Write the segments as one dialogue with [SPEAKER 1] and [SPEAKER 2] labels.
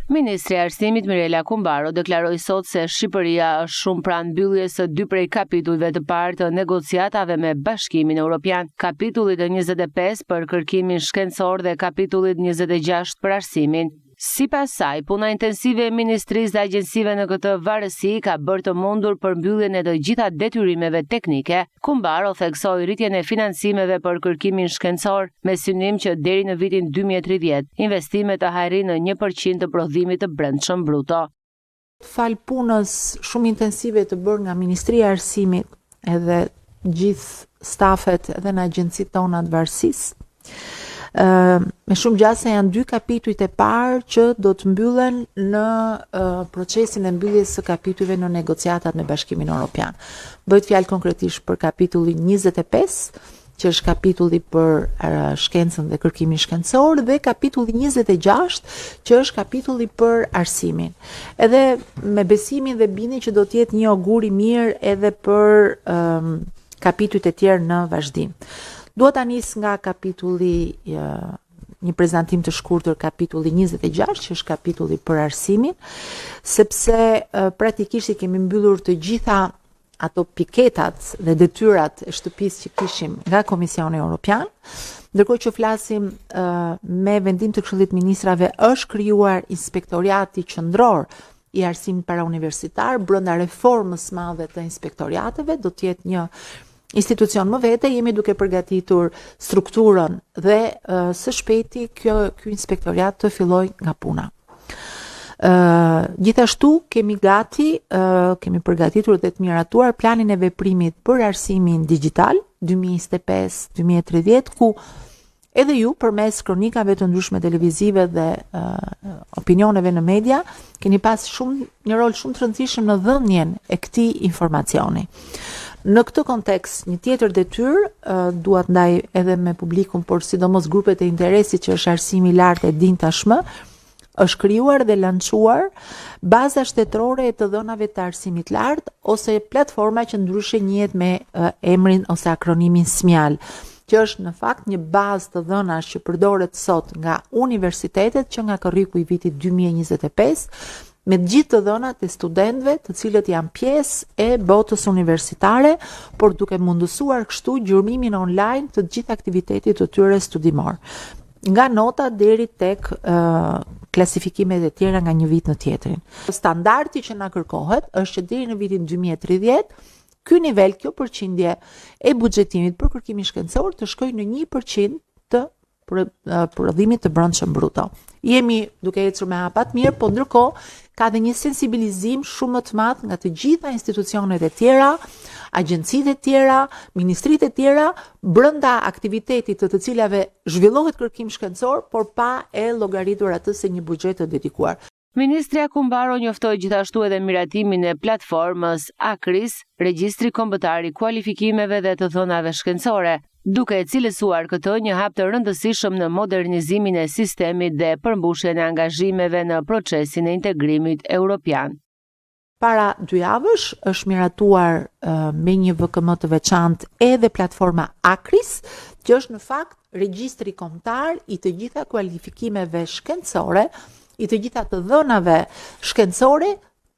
[SPEAKER 1] Ministrja e Arsimit Mirela Kumbaro deklaroi sot se Shqipëria është shumë pranë mbylljes së dy prej kapitujve të parë të negociatave me Bashkimin Europian, kapitullit 25 për kërkimin shkencor dhe kapitullit 26 për arsimin. Sipas saj, puna intensive e ministrisë dhe agjencive në këtë varësi ka bërë të mundur përmbylljen e të gjitha detyrimeve teknike. Kumbaro theksoi rritjen e financimeve për kërkimin shkencor, me synim që deri në vitin 2030, investimet të arrijnë në 1% të prodhimit të brendshëm bruto.
[SPEAKER 2] Falë punës shumë intensive të bërë nga Ministria e Arsimit edhe gjithë stafet edhe në agjencitë tona të varësisë, me shumë gjasa janë dy kapitujt e parë që do të mbyllen në procesin e mbylljes së kapitujve në negociatat me Bashkimin Europian. Bëhet fjalë konkretisht për kapitullin 25, që është kapitulli për shkencën dhe kërkimin shkencor dhe kapitulli 26, që është kapitulli për arsimin. Edhe me besimin dhe bindjen që do të jetë një ogur i mirë edhe për um, kapitujt e tjerë në vazhdim. Dua ta nis nga kapitulli një prezantim të shkurtër kapitulli 26, që është kapitulli për arsimin, sepse praktikisht i kemi mbyllur të gjitha ato piketat dhe detyrat e shtëpisë që kishim nga Komisioni Europian. Ndërkohë që flasim me vendim të Këshillit të Ministrave është krijuar inspektoriati qendror i arsimit parauniversitar brenda reformës madhe të inspektoriateve, do të jetë një institucion më vete, jemi duke përgatitur strukturën dhe uh, së shpejti kjo ky inspektoriat të fillojë nga puna. Uh, gjithashtu kemi gati, uh, kemi përgatitur dhe të miratuar planin e veprimit për arsimin digjital 2025-2030 ku Edhe ju përmes kronikave të ndryshme televizive dhe uh, opinioneve në media keni pas shumë një rol shumë të rëndësishëm në dhënien e këtij informacioni. Në këtë kontekst, një tjetër detyrë uh, dua të ndaj edhe me publikun, por sidomos grupet e interesit që është arsimi i lartë e din tashmë, është krijuar dhe lançuar baza shtetërore e të dhënave të arsimit lartë ose platforma që ndryshe njihet me emrin ose akronimin SMIAL, që është në fakt një bazë të dhënash që përdoret sot nga universitetet që nga korriku i vitit 2025 me të gjithë të dhënat e studentëve të cilët janë pjesë e botës universitare, por duke mundësuar kështu gjurmimin online të gjithë aktivitetit të tyre studimor. Nga nota deri tek uh, klasifikimet e tjera nga një vit në tjetrin. Standardi që na kërkohet është që deri në vitin 2030 ky nivel, kjo përqindje e buxhetimit për kërkimin shkencor të shkojë në 1% të prodhimit të brendshëm bruto. Jemi duke ecur me hapa të mirë, po ndërkohë ka dhe një sensibilizim shumë më të madh nga të gjitha institucionet e tjera, agjencitë e tjera, ministritë e tjera, brenda aktivitetit të të cilave zhvillohet kërkim shkencor, por pa e llogaritur atë si një buxhet të dedikuar.
[SPEAKER 1] Ministrja Kumbaro njoftoi gjithashtu edhe miratimin e platformës AKRIS, Regjistri Kombëtar i Kualifikimeve dhe të Dhënave Shkencore, duke e cilësuar këtë një hap të rëndësishëm në modernizimin e sistemit dhe përmbushjen e angazhimeve në procesin e integrimit europian.
[SPEAKER 2] Para dy javësh është miratuar me një VKM të veçantë edhe platforma AKRIS, që është në fakt regjistri kombëtar i të gjitha kualifikimeve shkencore, i të gjitha të dhënave shkencore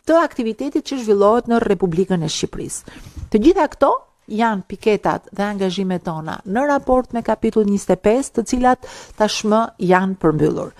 [SPEAKER 2] të aktivitetit që zhvillohet në Republikën e Shqipërisë. Të gjitha këto janë piketat dhe angazhimet tona në raport me kapitullin 25, të cilat tashmë janë përmbyllur.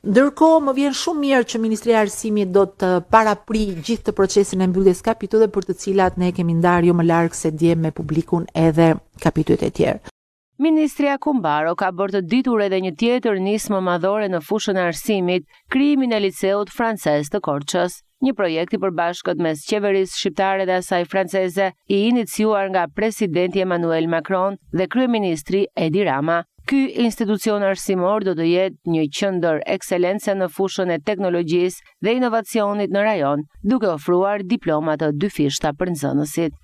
[SPEAKER 2] Ndërkohë, më vjen shumë mirë që Ministria e Arsimit do të paraprijë gjithë të procesin e mbylljes kapitujve për të cilat ne kemi ndarë jo më larg se dje me publikun edhe kapitujt e tjerë.
[SPEAKER 1] Ministrja Kumbaro ka bërë të ditur edhe një tjetër nismë madhore në fushën e arsimit, krijimin e Liceut Francez të Korçës. Një projekt i përbashkët mes qeverisë shqiptare dhe asaj franceze, i iniciuar nga presidenti Emmanuel Macron dhe kryeministri Edi Rama. Ky institucion arsimor do të jetë një qendër ekselence në fushën e teknologjisë dhe inovacionit në rajon, duke ofruar diploma të dyfishta për nxënësit.